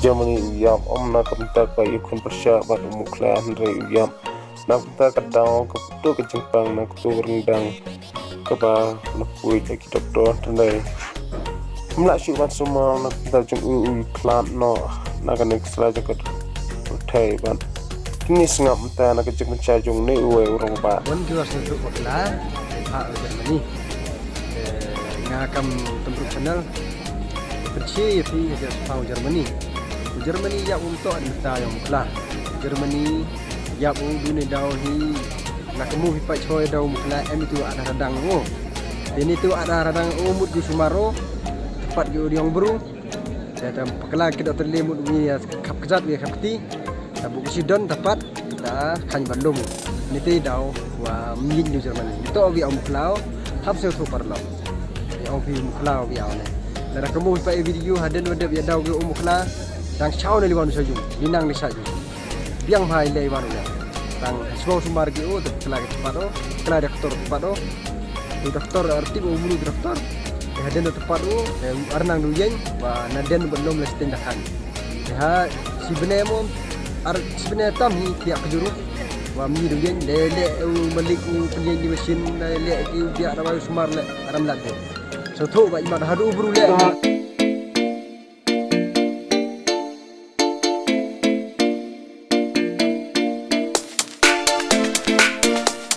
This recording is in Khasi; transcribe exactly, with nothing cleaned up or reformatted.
Germany u ïap, ym na ka bynta ka ïakhun pyrshah bad u Mukhla, hynrei u ïap na ka bynta ka daw kaba duh ka jingpang na ka tu ryndang kaba lapuit da ki doktor, hynrei ym lah shuh ban sumar na ka bynta jong u, u khlad noh na kane ka sla jong ka pyrthei. Bad kine sngap mynta na ka jingpynshai jong une uwei u rangbah. Wan jua sngewthuh bakla ha Germany. Eh, nga kam Tymprut Channel. Pynshai ïa phi ïa ka pau Germany. U Germany ïap um toh mynta ïa u Mukhla. Germany ïap u dune daw hi. Na ka mu hi pa choi daw u Mukhla em itu ada radang u. Ini tu ada radang u mut gu sumaro. Tepat gu diong bru. Te tam pakla ki doktor le mut wi ya khap kjat wi khap kti. Ta bu si don tepat ta khan ban lum. Ni te daw wa myin du Germany. Ni to wi au Mukhla. Hap se thu parlo. Wi au wi Mukhla wi au ne. Dara kamu pa e video hadin wadep ya daw wi au Mukhla. Dang chau ne liwan sa jung. Linang ni sa jung. Biang mai le wan ne. Dang suau sumar gi o te pakla ki tepat o. Pakla doktor tepat o. Doktor arti o mulu doktor. Hadin tepat o. Arnang du yen. Wa naden ban lum le sting da khan. Ha, si bne mo, ar si bne tam hi tiak kejuru. Wa mi du yen, le le u malik u penyen di mesin, le le ki u biak da wa u sumar le aram lak de. So tho ba imat hadu bru le.